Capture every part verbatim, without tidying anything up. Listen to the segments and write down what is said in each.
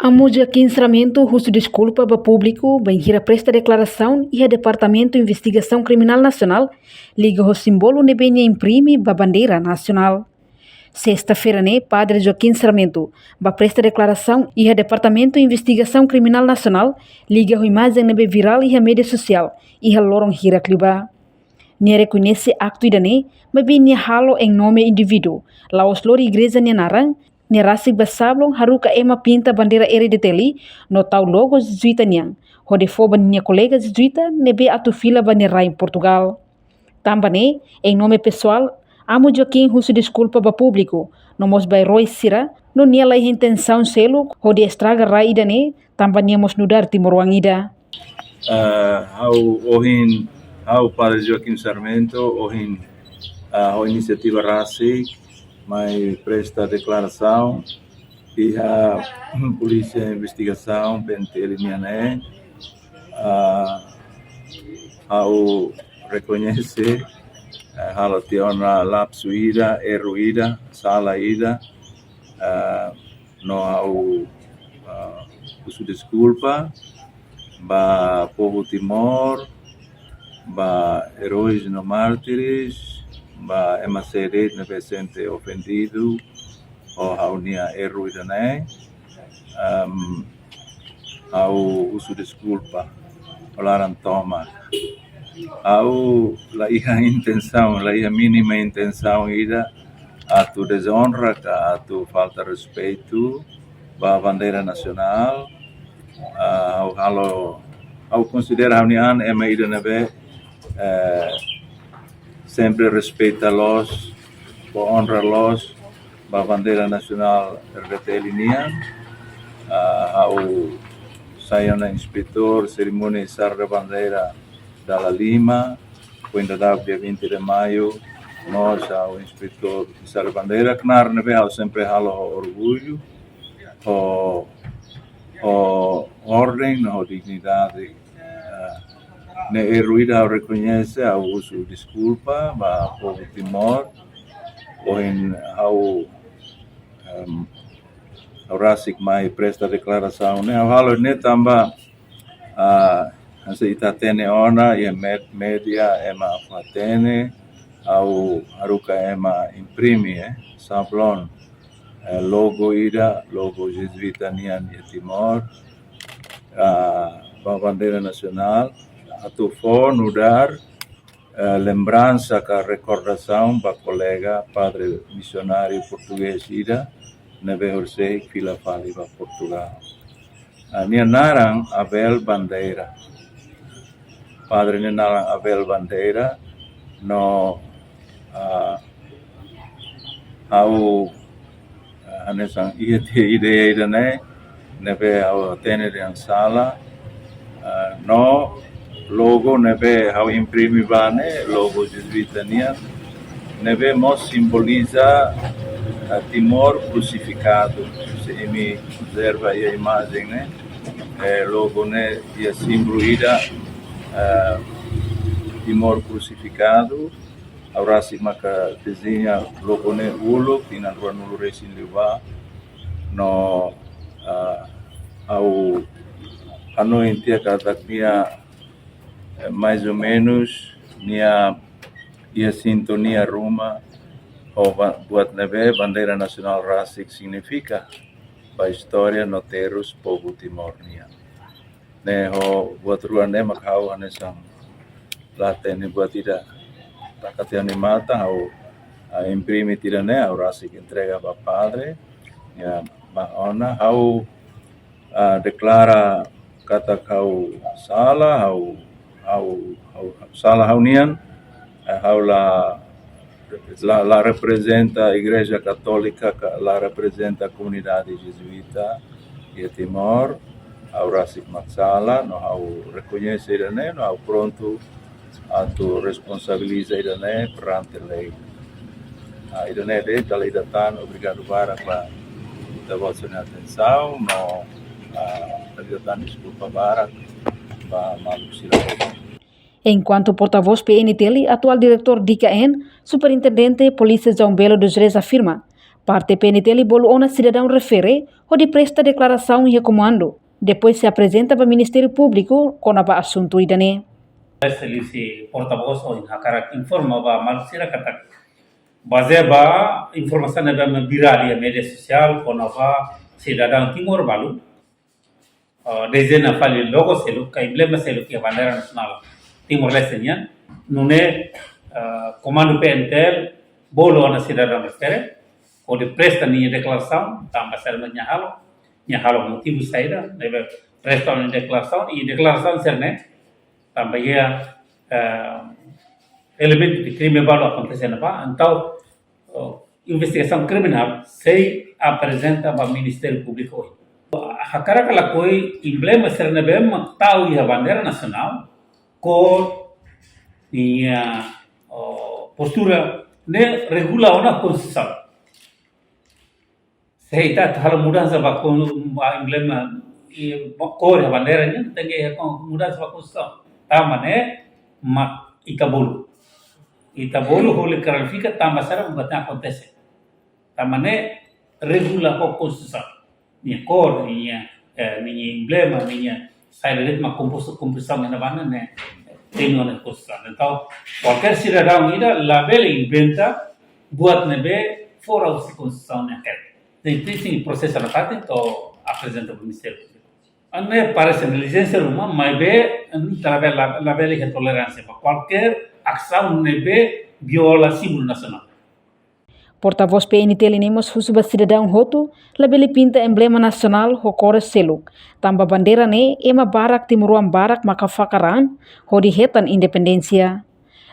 Amo Joaquim Sarmento husu deskulpa ba públiku bainhira presta deklarasaun iha Departamentu Investigasaun Kriminál Nasionál liga ho símbolu ne'ebé nia imprime ba bandeira nasionál. Sesta-feira ne'e, Padre Joaquim Sarmento bá presta deklarasaun iha Departamentu Investigasaun Kriminál Nasionál liga ho imajen ne'ebé virál iha média sosiál iha loron hirak liubá. Nia rekoñese aktu ida-ne'e, maibé nia halo em nome indivíduu, la'ós lori igreja nia naran. Nia rasik bá sablon haruka ema pinta bandeira R D T L no tau logo jezuíta nian, hodi fó ba nia kolega jezuíta ne'ebé atu fila ba nia rai Portugál. Tanba ne'e, em nome pesoál, Amo Joaquim husu deskulpa ba públiku, no mós ba erói sira, no nia laiha intensaun seluk hodi estraga rai ida-ne'e, tanba nia mós nu'udar timoroan ida. Ah, ha'u ohin, ha'u Padre Joaquim Sarmento, ohin, ah, ho inisiativa rasik mai presta deklarasaun iha Polísia Investigasaun, P N T L nian ne'e. Ah, ha'u rekoñese, eh, halo tiha ona lapsu ida, erru ida, sala ida, ah, no ha'u, ah, husu deskulpa ba povu Timor, ba eróis no mártires, ba ema sé de'it ne'ebé sente ofendidu ho ha'u-nia erru ida-ne'e. Am, ha'u husu deskulpa ho laran tomak. Ha'u laiha intensaun, laiha mínima intensaun ida atu dezonra ka atu falta respeitu ba bandeira nasionál. Ah, ha'u halo, ha'u konsidera ha'u-nia an ema ida ne'ebé, eh, sempre respeita loos, fó onra loos ba bandeira nasionál R D T L nian. Ah, ha'u sai ona inspetór serimónia izar da bandeira dala lima, foin daudauk dia vinte de maio, no ha'u inspetór izar da bandeira, knaar ne'ebé ha'u sempre halo ho orgullu, ho, ho orden, ho dignidade. Ah, ne'e erru ida, ha'u rekoñese, ha'u husu deskulpa ba povu Timor. Ohin ha'u, em, ha'u rasik mai presta deklarasaun ne'e, ha'u halo ne'e tanba, ah, hanesan ita hatene ona iha med-, média ema atu hatene, ha'u haruka ema imprime, eh, sablon, eh, logo ida, logo jezuíta nian iha Timor, ah, ba bandeira nasionál, atu fó nu'udar, eh, lembransa ka rekordasaun ba kolega padre misionáriu portugés ida ne'ebé horisehik fila fali ba Portugál. Ah, nia naran Abel Bandeira. Padre nia naran Abel Bandeira, no, ah, ha'u, ah, hanesan iha tiha ideia ida-ne'e, ne'ebé ha'u hatene dehan sala, ah, no logo ne'ebé ha'u imprime ba ne'e, logo jezuíta nian, ne'ebé mós simboliza, ah, Timor krusifikadu. Se imi observa iha imajen ne'e, eh, logo ne'e iha símbolu ida, eh, Timor krusifikadu, ha'u rasik maka dezeña logo ne'e uluk, tinan ruanulu resin liubá, no, ah, ha'u hanoin tiha katak nia, eh, mais ou menos, nia iha sintonia ruma ho ba-, buat ne'ebé bandeira nasionál rasik signifika ba istória no terus povu Timor nian. Ne'e ho buat rua ne'e mak ha'u hanesan la hatene buat ida taka tiha ha'u-nia matan, ha'u, ah, imprime tiha ne'e, ha'u rasik entrega ba padre, ya, ba ona, ha'u, ah, deklara katak ha'u sala, ha'u, ha'u, ha'u, ha'u sala ha'u-nian, eh, ha'u la, la, la reprezenta Igreja Katólika, ka la reprezenta komunidade jezuíta iha Timor, ha'u rasik mak sala, no ha'u rekoñese ida-ne'e, no ha'u prontu atu responsabiliza ida-ne'e perante lei. Ah, ida-ne'e de'it, dala ida tan, obrigadu barak ba ita-boot sira-nia atensaun, no, ah, dala ida tan deskulpa barak ba maluk sira. Enkuantu portavós P N T L, atuál diretór D K N, Superintendente Polísia João Belo dos Reis afirma, Parte P N T L bolu ona sidadaun refere hodi presta deklarasaun iha komandu, depois sei aprezenta ba Ministériu Públiku kona-ba asuntu ida-ne'e. Selu si portavós ohin hakarak informa ba maluk sira katak bazeia ba informasaun ne'ebé mak virál iha média sosiál kona-ba sidadaun Timor balu, ah, dezeña fali logo seluk ka emblema seluk iha bandeira nasionál Timor-Leste nian, nune'e, ah, komandu P N T L bolu ona sidadaun refere hodi presta nia deklarasaun, tanba sira mak nia halo, nia halo motivu saida ne'ebé presta ona deklarasaun, i deklarasaun sira-ne'e tanba iha, eh, elementu de krime balu akontese iha ne'ebá, entaun, oh, investigasaun kriminál sei aprezenta ba Ministériu Públiku ohin. Hakarak lakohi emblema sira ne'ebé mak tau iha bandeira nasionál, kór, nia, oh, postura ne'e regula ona Konstituisaun. Se ita atu halo mudansa ba kon-, ba emblema, i, ba kór iha bandeira nian, tenke iha kon-, mudansa ba Konstituisaun. Tanba ne'e mak ita bolu. Ita bolu hodi klarifika tanba saida mak akontese. Tanba ne'e regula ho Konstituisaun. Nia kór, nia, eh, nia emblema, nia saida de'it mak kompostu, kompozisaun iha ne'ebá ne'e, eh, tenke iha Konstituisaun. Entaun, kualkér sidadaun ida labele inventa buat ne'ebé fora husi Konstituisaun nian. Tenke, tenke prosesu nafatin to'o aprezenta ba Ministériu Públiku. Ami parese intelijénsia ruma, maibé, ami labele, labele iha toleránsia ba kualkér asaun ne'ebé viola símbolu nasionál. Portavós P N T L ne'e mós husu ba sidadaun hotu labele pinta emblema nasionál ho kór seluk, tanba bandeira ne'e ema barak, timoroan barak mak hafakaraan hodi hetan independénsia.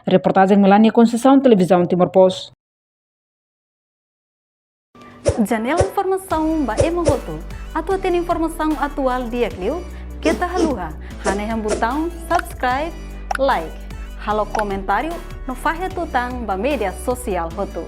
Reportajen Melania Conceição, Televizaun Timor Post. Janela informasaun ba ema hotu. Atu hatene informasaun atuál di'ak liu, keta haluha hanehan butaun subscribe, like, halo komentáriu no fahe tutan ba média sosiál hotu.